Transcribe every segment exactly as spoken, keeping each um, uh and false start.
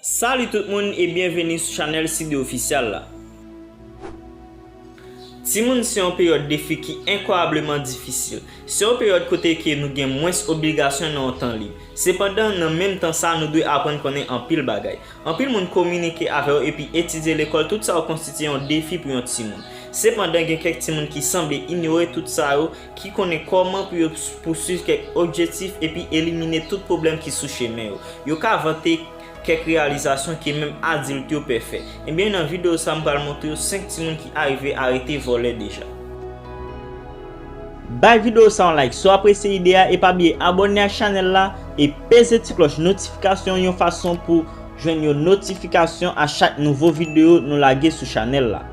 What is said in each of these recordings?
Salut tout moun e byenveni sou chanèl Sidé Official la. Timoun se yon peryòd defi ki enkwayableman difisil. Se yon peryòd kote ke nou gen mwens obligasyon nan yon tan lib. Sepandan, nan menm tan sa, nou dwe aprann konnen anpil bagay. Anpil moun kominike avè w epi etidye lekòl, tout sa yo konstitye yon defi pou yon timoun. Sepandan, gen kèk timoun ki sanble inyore tout sa yo, ki konnen kòman pou yo pouswiv kèk objektif epi elimine tout pwoblèm ki sou chemen yo. Yo ka vante kèk reyalizasyon ke menm adilt yo pè fè. Ebyen, nan videyo sa, m pral montre w senk timoun ki arive arete vòlè deja. Bay videyo sa yon like si w apresye ide a e pa bliye abòne ak chanèl la e peze ti klòch notifikasyon yon fason pou jwenn yon notifikasyon a chak nouvo videyo nou lage sou chanèl la.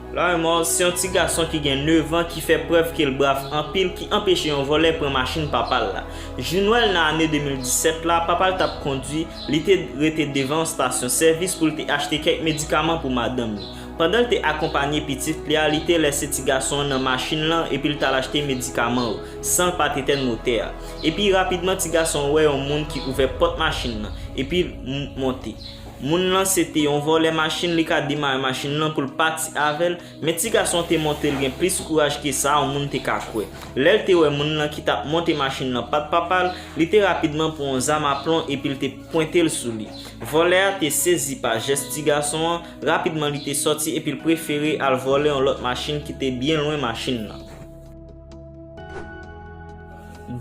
Laremò se yon ti gason ki gen nèf an ki fè prèv ke l brav anpil ki anpeche yon vòlè pran machin papa l la. Jou Nwèl nan ane de mil disèt la, papa l t ap kondui, li te rete devan yon stasyon sèvis pou l te achte kèk medikaman pou madanm li. Pandan l te akonpanye pitit li a, li te lèse ti gason an nan machin lan epi l t al achte medikaman yo, san l pa t etèn motè a. Epi rapidman ti gason an wè yon moun ki ouvè pòt machin lan, epi l m- monte. Moun lan se te yon vòlè machin, li ka demare machin lan pou l pati avè l, men ti gason te montre l gen plis kouraj ke sa yon moun te ka kwè. Lè l te wè moun lan ki t ap monte machin lan pa t papa l, li te rapidman pran yon zam a plon epi l te pwente l sou li. Vòlè a te sezi pa jès ti gason an, rapidman li te sòti epi l prefere al vòlè yon lòt machin ki te byen lwen machin lan.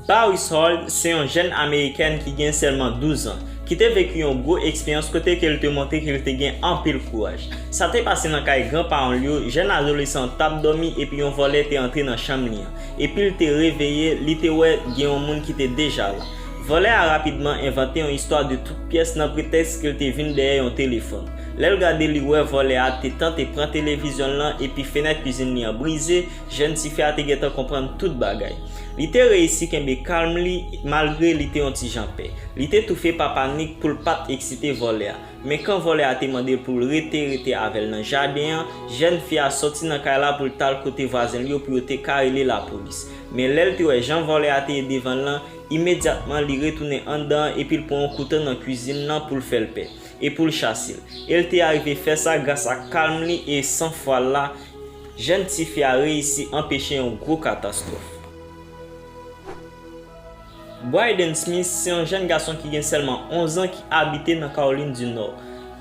Baris Hall se yon jèn amerikèn ki gen sèlman douz an, ki te veki yon gwo eksperyans kote ke l te montre ke l te gen anpil kouraj. Sa te pase nan kay granparan l yo, jèn adolesan an t ap dòmi epi yon vòlè te antre nan chanm li an. Epi l te reveye, li te wè gen yon moun ki te deja la. Vòlè a rapidman envante yon istwa de tout pyès nan pretèks ke l te vin dèyè yon telefòn. Lè l gade li wè vòlè a te tante pran televizyon l lan epi fenèt kwizin li an brize, jèn tifi a te gentan konprann tout bagay. Li te reyisi kenbe kalm li malgre li te yon ti jan pè. Li te toufe pa panik pou l pa t eksite vòlè a. Men kan vòlè a te mande l pou l rete rete avè l nan jaden an, jèn fi a sòti nan kay la pou l t al kote vwazen l yo pou yo te ka rele lapolis. Men lè l te wè jan vòlè a te ye devan l lan, imedyatman li retounen anndan an epi l pran yon kouto nan kwizin lan pou l fè l pè e pou l chase l. E l te arive fè sa gras ak kalm li e sanfwa l la, jèn tifi a reyisi anpeche yon gwo katastwòf. Bryden Smith se yon jèn gason ki gen sèlman onz an ki abite nan Kawolin di Nò.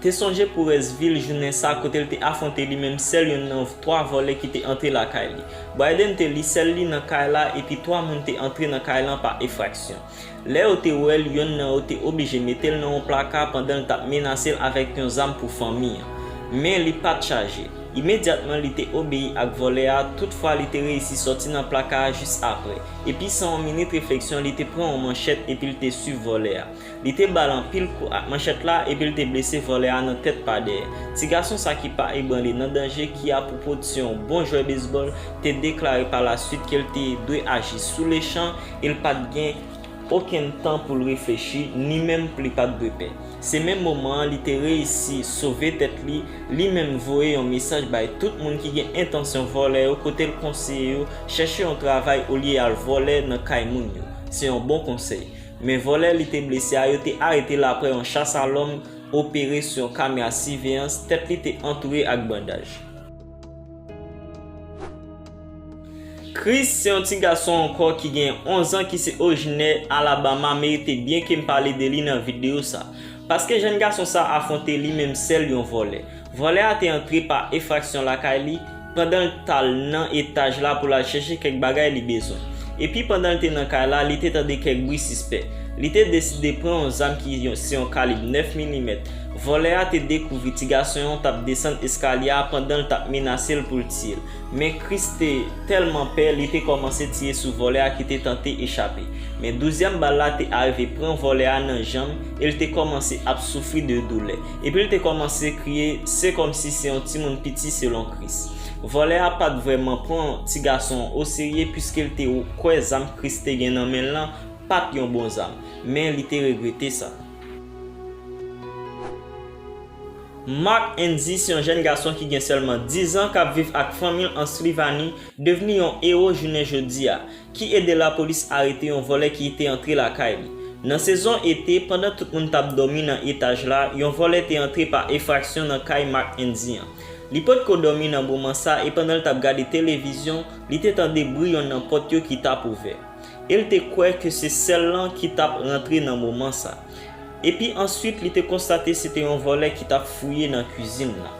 Te sonje pou rès vi l jounen sa kote l te afwonte li menm sèl youn nan twa vòlè ki te antre lakay li. Bryden te li sèl li nan kay la epi twa moun te antre nan kay lan pa efraksyon. Lè yo te wè l, yonn nan yo te oblije mete l nan yon plaka pandan l t ap menase l avèk yon zam pou fanmi an. Men li pa t chaje. Imedyatman li te obeyi ak vòlè a, toutfwa li te reyisi sòti nan plaka a jis apre. Epi san yon minit refleksyon, li te pran yon manchèt epi l te swiv vòlè a. Li te ba l anpil kou ak manchèt la epi l te blese vòlè a nan tèt pa dèyè. Ti gason sa ki pa ebranle nan danje ki apwopo se yon bon jwè bezbòl te deklare pa laswit ke l te dwe aji sou lechan e l pa t gen okenn tan pou l reflechi, ni menm li pa t dwe pè. Se menm moman an li te reyisi sove tèt li, li menm voye yon mesaj bay tout moun ki gen entansyon vòlè yo kote l konseye yo chèche yon travay olye al vòlè nan kay moun yo. Se yon bon konsèy. Men vòlè li te blese a yo te arete l apre yon chas a lòm opere sou yon kamera siveyans, tèt li te antoure ak bandaj. Chris se yon ti gason ankò ki gen onz an ki se orijinè Alabama, merite byen ke m pale de li nan videyo sa. Paske jèn gason sa afwonte li menm sèl yon vòlè. Vòlè a te antre pa efraksyon lakay li pandan l t al nan etaj la pou l al chèche kèk bagay li bezwen. Epi pandan l te nan kay la, li te tande kèk bri sispè. Li te deside pran yon zam ki se yon kalib nèf milimèt. Vòlè a te dekouvri ti gason an t ap desann eskalye a pandan l t ap menase l pou l tiye l. Men Chris te tèlman pè, li te kòmanse tire sou vòlè a ki te tante echape. Men douzyèm bal la te arive pran vòlè a nan janm e l te kòmanse ap soufri de doulè. Epi l te kòmanse kriye, se kòmsi se yon timoun piti selon Chris. Vòlè a pa t vrèman pran ti gason an oserye piske l te kwè zam Chris te gen nan men l lan pa t yon bon zam, men li te regrete sa. Mark Enzi se yon jèn gason ki gen sèlman diz an k ap viv ak fanmi l an Sylvanie, devni yon ewo jounen jodi a, ki ede lapolis arete yon vòlè ki te antre lakay li. Nan sezon ete, pandan tout moun t ap dòmi nan etaj la, yon vòlè te antre pa efraksyon nan kay Mark Andy an. Li potko dòmi nan moman sa e pandan l t ap gade televizyon, li te tande bri yonn nan pòt yo ki t ap ouvè. E l te kwè ke se sèl lan ki t ap rantre nan moman sa. Epi answit, li te konstate se te yon vòlè ki t ap fouye nan kwizin la.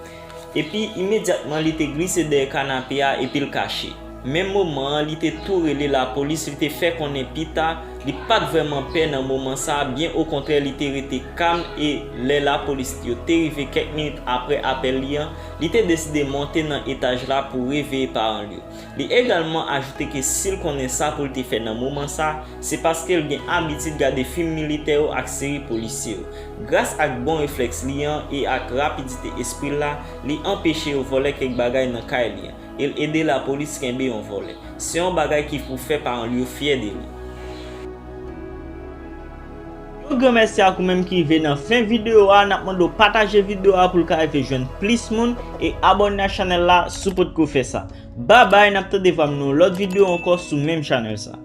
Epi imedyatman, li te glise dèyè kanape a epi l kache. Menm moman an, li te tou rele lapolis, li te fè konnen pita li pa t vrèman pè nan moman sa a, byen okontrè, li te rete kalm e lè lapolis yo te rive kèk minit apre apèl li an, li te deside monte nan etaj la pou reveye paran l yo. Li egalman ajoute ke si l konnen sa pou l te fè nan moman sa, se paske l gen abitid gade fim militè yo ak seri polisye yo. Gras ak bon reflèks li an e ak rapidite espri l la, li anpeche yo vòlè kèk bagay nan kay li an, e l ede lapolis kenbe yon vòlè. Se yon bagay ki pou fè paran l yo fyè de li. Yon gran mèsi ak ou menm ki rive nan fen videyo a, n ap mande w pataje videyo a pou l ka rive jwenn plis moun e abòne ak chanèl la si w potko fè sa. Babay, n ap tande vwa m nan yon lòt videyo ankò sou menm chanèl sa.